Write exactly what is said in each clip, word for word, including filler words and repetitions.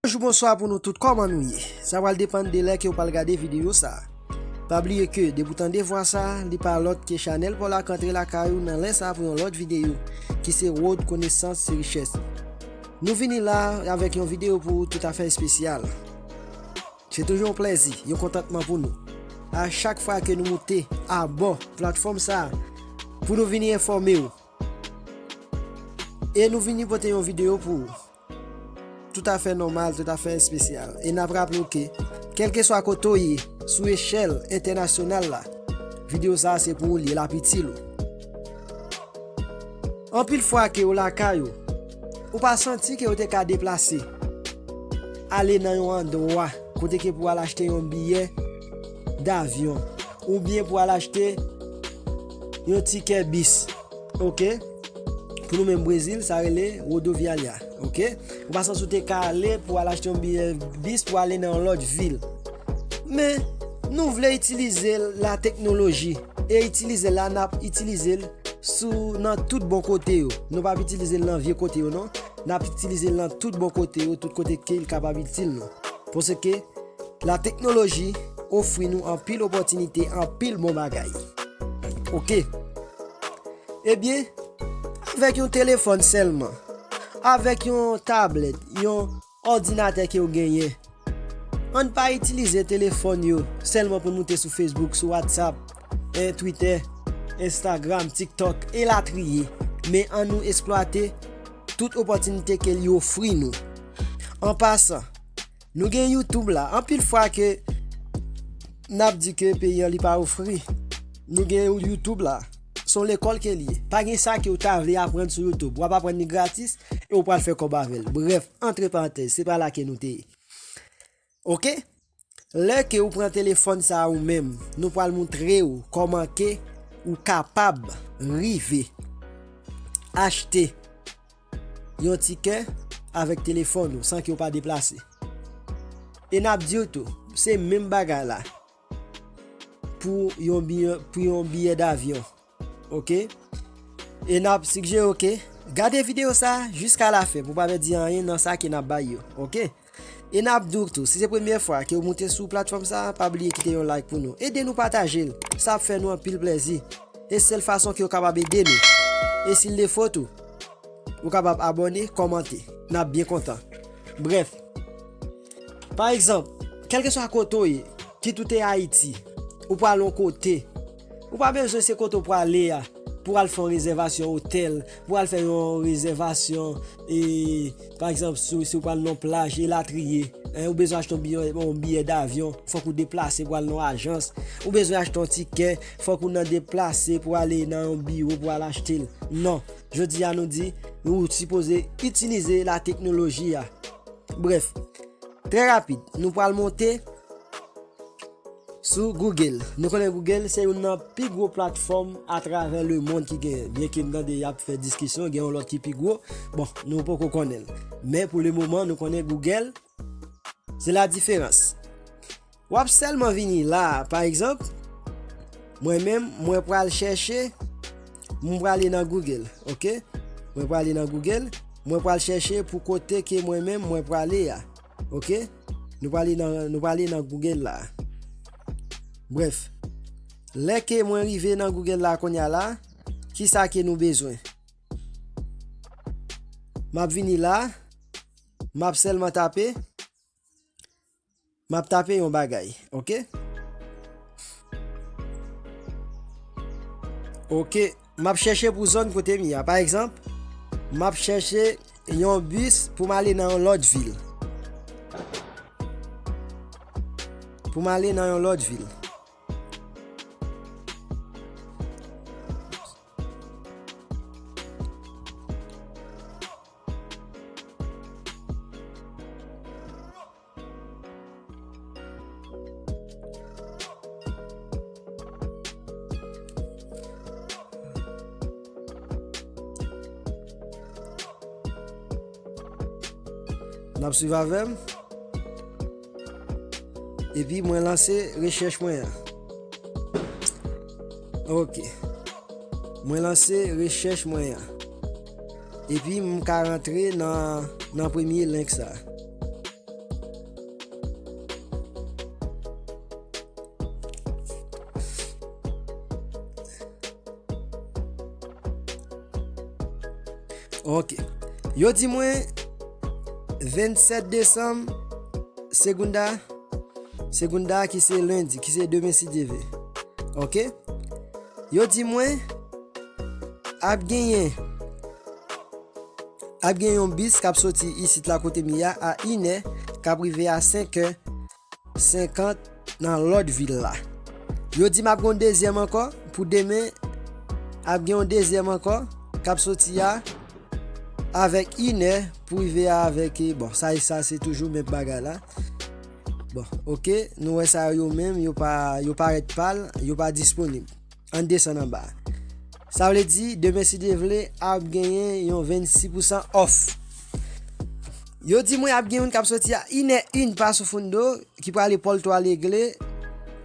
Bonjou, bonswa pou nou tout, kòman nou ye? Sa pral depann de lè ke w pral gade videyo sa. Pa bliye ke depi w tande vwa sa, li pa lòt ke chanèl pa w la k antre lakay ou nan lè sa pou yon lòt videyo, ki se Road Konesans se Richès. Nou vini la avèk yon videyo pou ou toutafè espesyal. Se toujou yon plèzi, yon kontantman pou nou. A chak fwa ke nou moute abò platfòm sa a, pou nou vini enfòme w. E nou vini pote yon videyo pou ou. Toutafè nòmal, toutafè espesyal. E n ap raple w ke, kèlkeswa kote w ye, sou echèl entènasyonal la, videyo sa a se pou ou li ye, l ap itil ou. Anpil fwa ke w lakay ou, ou pa santi ke w te ka deplase, ale nan yon andwa kote ke pou w al achte yon biyè davyon, oubyen pou w al achte yon tikè bis, oke? Pou nou menm Brezil, sa rele rodoviária, oke? Ou pa santi w te ka ale pou w al achte yon biyè bis pou w ale nan yon lòt vil. Men, nou vle itilize lateknoloji. E itilize la, n ap itilize l sou, nan tout bon kote yo. Nou p ap itilize l nan vye kote yo, non. N ap itilize l nan tout bon kote yo, tout kote ke l kapab itil nou. Paske lateknoloji ofri nou anpil opòtinite, anpil bon bagay. Oke. Ebyen, avèk yon telefòn sèlman, avèk yon tablèt, yon òdinatè ke w genyen, ann pa itilize telefòn yo sèlman pou n moute sou Facebook, sou WhatsApp, eh, Twitter, Instagram, TikTok, elatriye. Men ann nou eksplwate tout opòtinite ke li ofri nou. An pasan, nou gen YouTube la. Anpil fwa ke n ap di ke peyi an li pa ofri. Nou gen YouTube la. Se yon lekòl ke li ye. Pa gen sa ke w ta vle aprann sou YouTube. W ap aprann li gratis e w pral fè kòb avè l. Brèf, antre parantèz, se pa la ke nou te ye. Oke? Lè ke ou pran telefòn sa a ou menm, nou pral montre w kòman ke ou kapab rive achte yon tikè avèk telefòn ou san ke w pa deplase. E n ap di w tou, se menm bagay la pou yon biyè, pou yon biyè davyon. Oke? E n ap sigjere w ke gade videyo sa a jiska lafen pou w pa pèdi anyen nan sa ke n ap bay yo. Oke? E n ap di w tou, si se premyè fwa ke w moute sou platfòm sa a, pa bliye kite yon like pou nou. Ede nou pataje l. Sa ap fè nou anpil plèzi. E sèl fason ke w kapab ede nou. E si l defo tou, ou kapab abòne, kòmante. N ap byen kontan. Brèf, pa egzanp, kèlkeswa kote w ye, kit ou te Ayiti, ou pral yon kote, ou pa bezwen se kote w prale a pou al fè yon rezèvasyon otèl, pou al fè yon rezèvasyon, e, pa egzanp, si, si w pral nan yon plaj, elatriye, en, ou bezwen achte yon biyè, yon biyè davyon, fòk ou deplase pou al nan yon ajans, ou bezwen achte yon tikè, fòk ou nan deplase pou ale nan yon biwo pou al achte l. Non, jodi a nou di, ou sipoze itilize lateknoloji a. Brèf, trè rapid, nou pral monte sou Google. Nou konnen Google se youn nan pi gwo platfòm atravè lemonn ki genyen. Byenke m tande y ap fè diskisyon, gen yon lòt ki pi gwo. Bon, nou poko konnen l. Men pou lemoman, nou konnen Google, se la diferans. W ap sèlman vini la a, pa egzanp, mwen menm, mwen pral chèche, mwen prale nan Google, oke? Mwen prale nan Google, mwen pral chèche pou kote ke mwen menm, mwen prale a, oke? Nou prale nan, nou prale nan Google la. Brèf, lè ke mwen rive nan Google la kounye a la, kisa ke nou bezwen? M ap vini la, m ap sèlman tape, m ap tape yon bagay, oke? Oke, m ap chèche pou zòn kote m ye a. Pa egzanp, m ap chèche yon bis pou m ale nan yon lòt vil. Pou m ale nan yon lòt vil. N ap swiv avè m. Epi mwen lanse rechèch mwen an. Oke. Mwen lanse rechèch mwen an. Epi m ka rantre nan, nan premye link sa. Ok. Yo di mwen vennsèt desanm, Segunda, Segunda ki se lendi, ki se demen si Dye vle. Ok. Yo di mwen ap genyen ap gen yon bis k ap soti isit la kote m ye a, a inè, k ap rive a senkè senkant nan lòt vil la. Yo di m ap gen yon dezyèm ankò pou demen, ap gen yon dezyèm ankò k ap soti a avèk inè pou rive a avèk, bon, sa, sa se toujou menm bagay la. Bon, ok, nou wè sa yo menm, yo pa, yo parèt pal, yo pa disponib. Ann desann anba. Sa vle di, demen si Dye vle, ap genyen yon vennsis pousan off. Yo di mwen ap gen youn k ap soti a inè en Paso Fundo, ki prale Porto Alegre,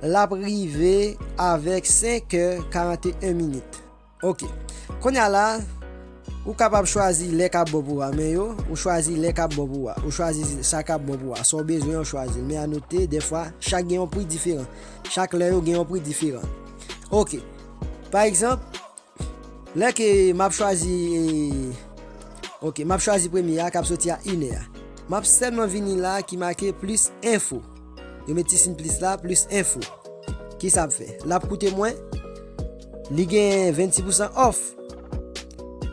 l ap rive avèk senkè karanteyen minit. Ok. Kounye a la, ou kapab chwazi lè k ap bon pou w a, men yo, ou chwazi lè k ap bon pou w a, ou chwazi sa k ap bon pou w a, sa w bezwen an chwazi. Men anote, dèfwa, chak gen yon pri diferan. Chak lè yo gen yon pri diferan. Ok. Pa egzanp, lè ke m ap chwazi, e, ok, m ap chwazi premye a k ap soti a inè a. M ap sèlman vini la ki make plis enfo. Yo met ti siy plis la, plis enfo. Ki sa ap fè? L ap koute mwen. Li gen vennsis pousan off.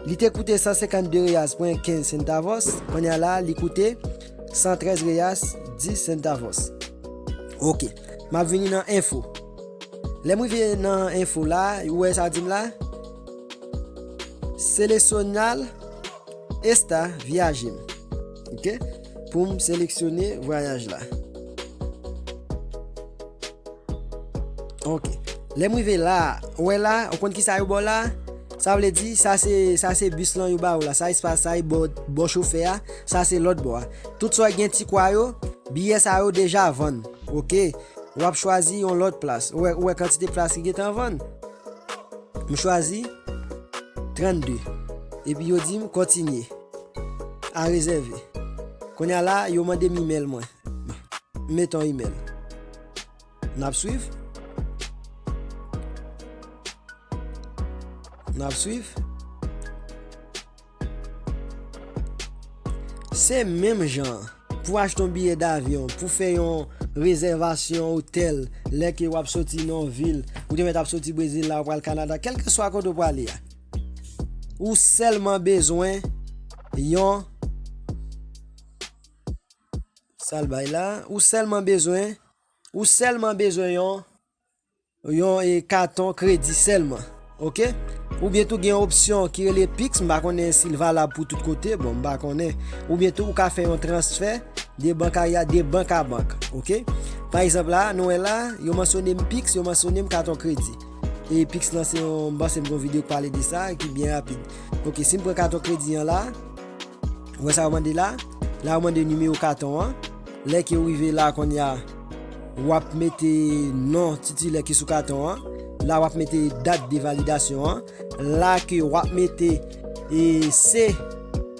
Li te koute san senkannde reais pwen kenz centavos. Kounye a la, li koute san trèz reais dis centavos. Ok. M ap vini nan enfo. Lè m rive nan enfo la, ou wè sa di m la? Selecionar esta viajen. Ok? Pou m seleksyone vwayaj la. Ok. Lè m rive la, ou wè la, ou konn ki sa yo ba w la? Sa vle di, sa se, sa se bis lan yo ba w la. Sa espas sa e bò, bò chofè a, sa se lòt bò a. Tout sa gen ti kwa yo, biyè sa yo deja vann. Ok? W ap chwazi yon lòt plas. Ou wè, ou wè kantite plas ki gentan vann? M chwazi trannde. Epi yo di m kontinye. A rezève. Kounye a la, yo mande m imèl mwen. M mete yon imèl. N ap swiv. N ap swiv. Se menm jan an. Pou achte yon biyè davyon, pou fè yon rezèvasyon otèl, lè ke w ap soti nan yon vil, ou te mèt ap soti Brezil la, ou pral Kanada, kèlkeswa kote w prale a. Ou sèlman bezwen yon, sa l bay la, ou sèlman bezwen, ou sèlman bezwen yon yon, e, katon kredi sèlman. Ok? Oubyen tou gen yon opsyon ki rele Pix, m pa konnen si l valab pou tout kote, bon, m pa konnen. Oubyen tou ou ka fè yon transfè de bank a, de bank a bank. Ok? Pa egzanp la, nou wè la, yo mansyone m Pix, yo mansyone m katon kredi. E Pix lan se yon, m panse m gen yon videyo k pale de sa, ki byen rapid. Ok, si m pran katon kredi an la, ou wè sa yo mande la? La yo mande nimewo katon an. Lè ke w rive la kounye a, w ap mete non titilè ki sou katon an. La w ap mete dat de validasyon an. La ke w ap mete, e, C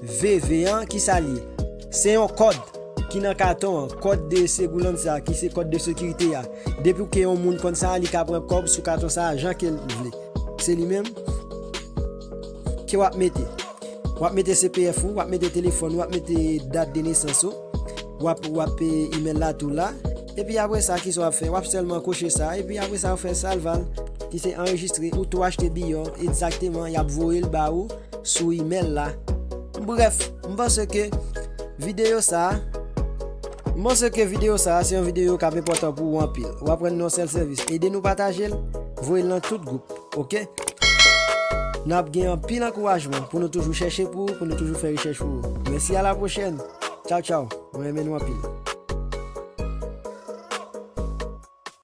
V V an, ki sa l ye? Se yon kòd ki nan katon an, kòd de segurança, ki se kòd de sekirite a. Depi w ke yon moun konn sa, li ka pran kòb sou katon sa a jan ke l vle. Se li menm ke w ap mete. W ap mete C P F ou, w ap mete telefòn ou, w ap mete dat de nesans ou, w ap, w ap, e, imèl la tou la. Epi apre sa, kisa w ap fè? W ap sèlman koche sa. Epi apre sa, w fè salval, ki se anrejistre. Ou tou achte biyè w, egzakteman, y ap voye l ba ou sou imèl la. Brèf, m panse ke videyo sa a, m panse ke videyo sa a se yon videyo k ap enpòtan pou ou anpil. W aprann nan yon sèl sèvis. Ede nou pataje l, voye l nan tout gwoup. Ok? N ap gen anpil ankourajman pou nou toujou chèche pou ou, pou nou toujou fè rechèch pou ou. Mèsi, a la pwochèn. Tchaw, tchaw. Mwen renmen nou anpil.